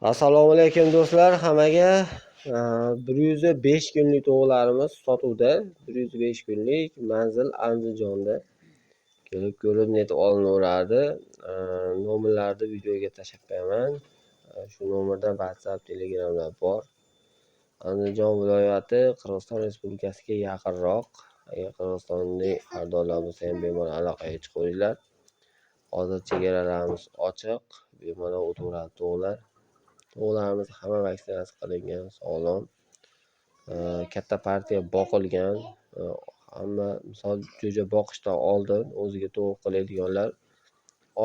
Assalomu alaykum do'stlar hammaga. 105 kunlik tovuqlarimiz sotuvda. 105 kunlik, manzil Andijonda. Kelib ko'rib netib olinaveradi. Nomerlarni videoga tashlab qo'yaman. Shu nomerdan WhatsApp, Telegramlar bor. Andijon viloyati Qirg'iziston Respublikasiga yaqinroq. Agar Qirg'izistonlik xaridorlar bo'lsa ham bemalol aloqaga chiqaveringlar. Hozir chegaralarimiz ochiq, bemalol o'taveradi tovuqlar. Tovuqlarimiz hamma vaksinasi qilingan, sog'lom. Katta partiya boqilgan. Hamma misol jo'ja boqishdan oldin o'ziga tovuq qiladiganlar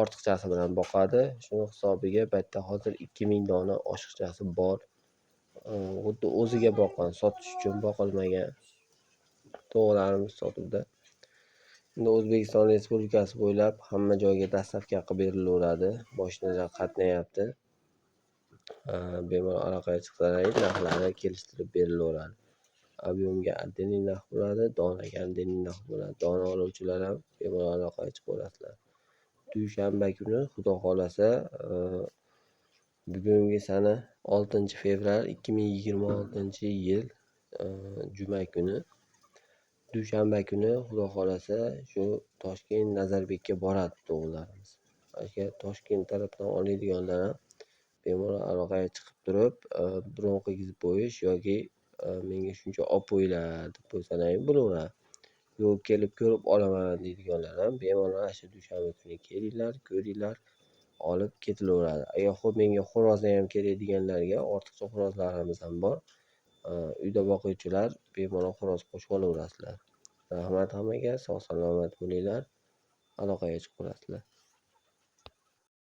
ortiqchasi bilan boqadi. Shuni hisobiga bu yerda hozir 2000 dona oshiqchasi bor. Xuddi o'ziga boqqan, sotish uchun boqilmagan tovuqlarimiz sotuvda. Endi O'zbekiston Respublikasi bo'ylab hamma joyga доставка qilib berilaveradi. Moshinalar qatnayapti. Bemalol aloqaga chiqsalaring, narxlari kelishtirib berilaveradi. Объём ga отдельный narx bo'ladi, donaga отдельный narx bo'ladi. Dona oluvchilar ham bemalol aloqaga chiqaverasizlar. Dushanba kuni, Xudo xohlasa, bugungi sana 6-fevral 2026-yil, juma kuni. Dushanba kuni, Xudo xohlasa, shu Toshkent Nazarbekka boradi tovuqlarimiz. Agar Toshkent tarafdan oladiganlar ham bemalol aloqaga chiqib turib, bron qilgizib qo'yish yoki menga shuncha olib qo'yinglar deb qo'ysalaring bo'laveradi. Yo'q, kelib ko'rib olaman deydiganlar ham bemalol ana shu dushanba kuni kelinglar, ko'ringlar, olib ketilaveradi. Agar xo'p, menga xo'rozni ham kerak deganlarga ortiqcha xo'rozlarimiz ham bor. Uyda boquvchilar bemalol xo'roz qo'shib olaverasizlar. Rahmat hammaga, sog' salomat bo'linglar. Aloqaga chiqaverasizlar.